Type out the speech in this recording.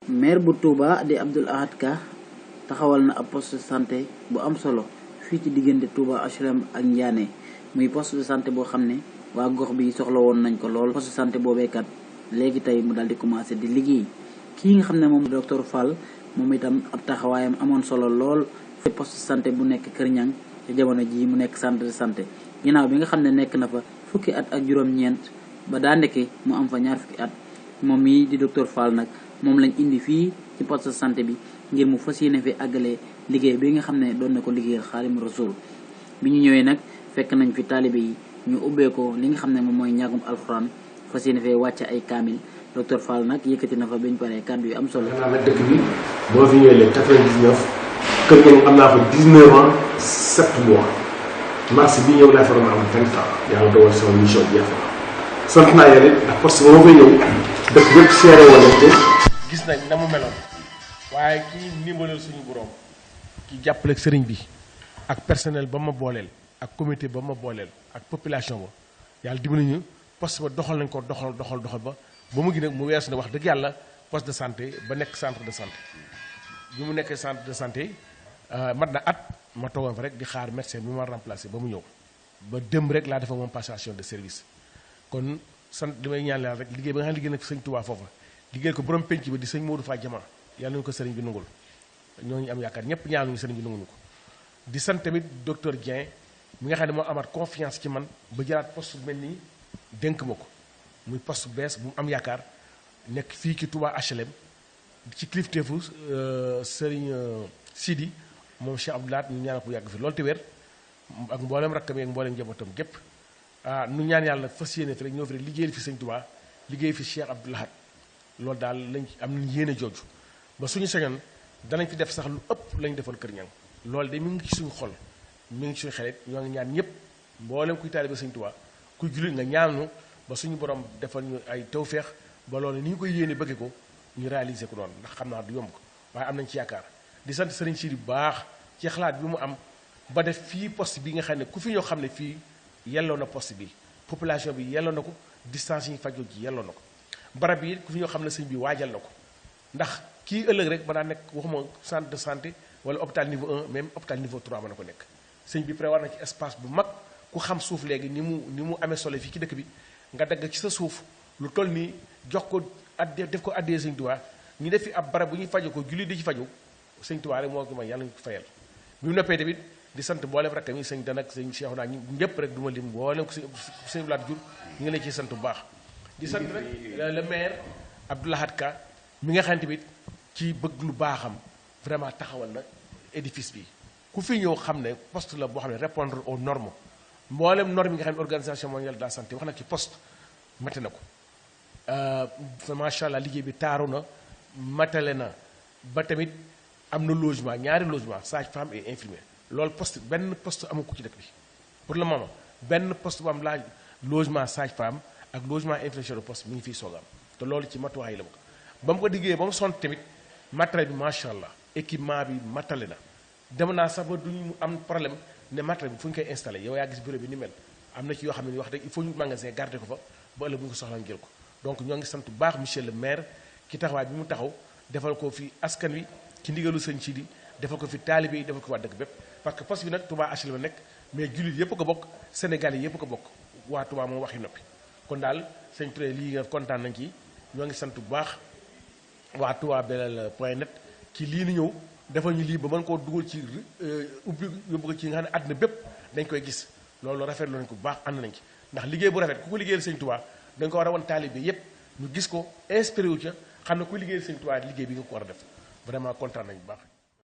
maire bu Touba di Abdoul Ahad Ka taxawal na ab poste de santé bu am solo fii ci diggante Touba HLM ak Ndiané muy poste de santé boo xam ne waa gox bi soxla woon nañ ko lool. Poste de santé boobee kat léegi tey mu daal di commencé di liggéey kii nga xam ne moom docteur Fall moom itam ab taxawaayam amoon solo lool. Poste de santé bu nekk Kër Ñang ci jamono jii mu nekk centre de santé ginnaaw bi nga xam ne nekk na fa fukki at ak juróom-ñeent ba daa ndeke mu am fa ñaar fukki at moom mii di docteur Fall nag moom lañ indi fii ci poste de santé bi ngir mu fas yéene fi àggale liggéey bi nga xam ne doon na ko liggéeyal Xaadimu Rasuul. bi ñu ñëwee nag fekk nañ fi taalibe yi ñu ubbee ko li nga xam ne moom mooy ñàggum alxuraan fas yéene fee wàcce ay kaamil docteur Fall nag yëkkati na fa bañ paree kàddu yu am solo. xanaa nag dëkk bi boo fi ñëwee léegi 99 kër Ñang am naa fa 19 ans 7 mois mars bi ñëw laa fa doon am 20 ans yàlla dogal sama mission jeex na sant naa yàlla ndax parce que moo fay ñëw dëkk yëpp seere woon nañ ko. gis nañ na mu meloon waaye kii ndimbalal suñu borom ki jàppaleeg sëriñ bi ak personnel ba ma booleel ak comité ba ma booleel ak population ba yàlla dimbali ñu poste ba doxal nañ ko doxal ba mu gi nag mu weesu ne wax dëgg yàlla poste de santé ba nekk centre de santé bi mu nekkee centre de santé mat na at ma toogoon fa rek di xaar médecin bi ma remplacé ba mu ñëw ba démb rek laa defa moom passation de service kon sant li may ñaan yàlla rek liggéey ba nga xam ne liggéey na ko sëñ Touba foofa liggéey ko borom penc ba di sëñ Modou Fa Jama yàlla nañu ko sëriñ bi nungul ñooñu am yaakaar ñëpp ñaan nañu sëriñ bi nungul ko di sant tamit docteur Dieng mi nga xam ne moo amaat confiance ci man ba jëlaat poste bu mel nii dénk ma ko muy poste bu bees bu mu am yaakaar nekk fii ci Touba HLM ci kilifteefu sëriñ Sidi moom Cheikh Abdoulaye ñu ñaanal ko yàgg fi loolu te wér ak mboolem rakkam ak mboolem njabootam gépp nu ñaan yàlla fas yéene fi rek ñoo fi rek liggéeyal fi sëñ Touba liggéey fi Cheikh Abdoulaye loolu daal lañ am nañ yéene jooju ba suñu sañoon danañ fi def sax lu ëpp lañ defoon Kër Ñang loolu de mi ngi ci suñu xol mi ngi ci suñu xelit ñoo ngi ñaan ñëpp mboolem kuy taalibe sëñ Touba kuy jullit nga ñaanu ba suñu borom defal ñu ay tawféex ba loolu ni ñu koy yéene bëgge ko ñu réaliser ko noonu ndax xam naa du yomb ko waaye am nañ ci yaakaar di sant sëriñ Sidi bu baax ci xalaat bi mu am ba def fii poste bi nga xam ne ku fi ñoo xam ne fii yelloo na poste bi population bi yelloo na ko distance yi ñu fajoo ji yelloo na ko barab yi ku fi ñoo xam ne sëñ bi waajal na ko ndax kii ëllëg rek ba daa nekk waxuma centre de santé wala hôpital niveau 1 même hôpital niveau 3 mën na ko nekk sëñ bi prévoir na ci espace bu mag ku xam suuf léegi ni mu amee solo fii ci dëkk bi nga dagg ci sa suuf lu toll nii jox ko def ko addee sëñ Tuubaa ñu def fi ab barab bu ñuy fajo ko julli di ci faju sëñ Tuubaa rek moo ko may yàlla ñu ko fayal bi mu noppee tamit di sant mboolem rakkam yi sëñ Danak sëñ Cheikh naa ñu ñëpp rek du ma lim mboolem ko sëñ Blaat Jur ñu ngi lay ciy sant bu baax di sant rek le maire Abdoul Ahad Ka mi nga xam tamit ci bëgg lu baaxam vraiment taxawal na édifice bi ku fi ñëw xam ne poste la boo xam ne répondre aux normes mboolem normes yi nga xam ne organisation mondiale de la santé wax na ci poste mate na ko macha allah liggéey bi taaru na matale na ba tamit am na logement ñaari logement sage-femme et infirmier loolu poste benn poste amu ko ci dëkk bi pour le moment benn poste bu am laaj logement sage-femme ak logement infirmier de poste mi ngi fiy soog am te loolu ci matuwaay yi la bokk ba mu ko liggéeyee ba mu sont tamit matériel bi macha allah équipement bi matale na dem naa sax ba duñu am problème ne matériel bi fu ñu koy installé yow yaa gis bureau bi ni mel am na ci yoo xam ne wax dëgg il faut ñu magasin garder ko fa ba ëllëg bu ñu ko soxla jël ko donc ñoo ngi sant bu baax monsieur le maire ci taxawaay bi mu taxaw defal ko fi askan wi ci ndigalu sëñ Sidi defal ko fi taalibe yi defal ko waa dëkk bépp parce que poste bi nag Touba HLM nekk mais jullit yëpp ko bokk Sénégal yi yëpp ko bokk waa Touba moom waxi noppi kon daal sëñ Touré lii nga kontaan nañ ci ñoo ngi sant bu baax waa Touba Belel point net ci lii ni ñëw defal ñu lii ba mën koo dugal ci ubbi yóbbu ko ci nga xam ne àddina bépp dañ koy gis loolu rafetlu nañ ko bu baax ànd nañ ci ndax liggéey bu rafet ku ko liggéeyal sëñ Touba dañ ko war a wan taalibe yépp ñu gis ko inspiré wu ca xam ne kuy liggéeyal sëñ Touba liggéey bi nga ko war a def vraiment kontaan nañ bu baax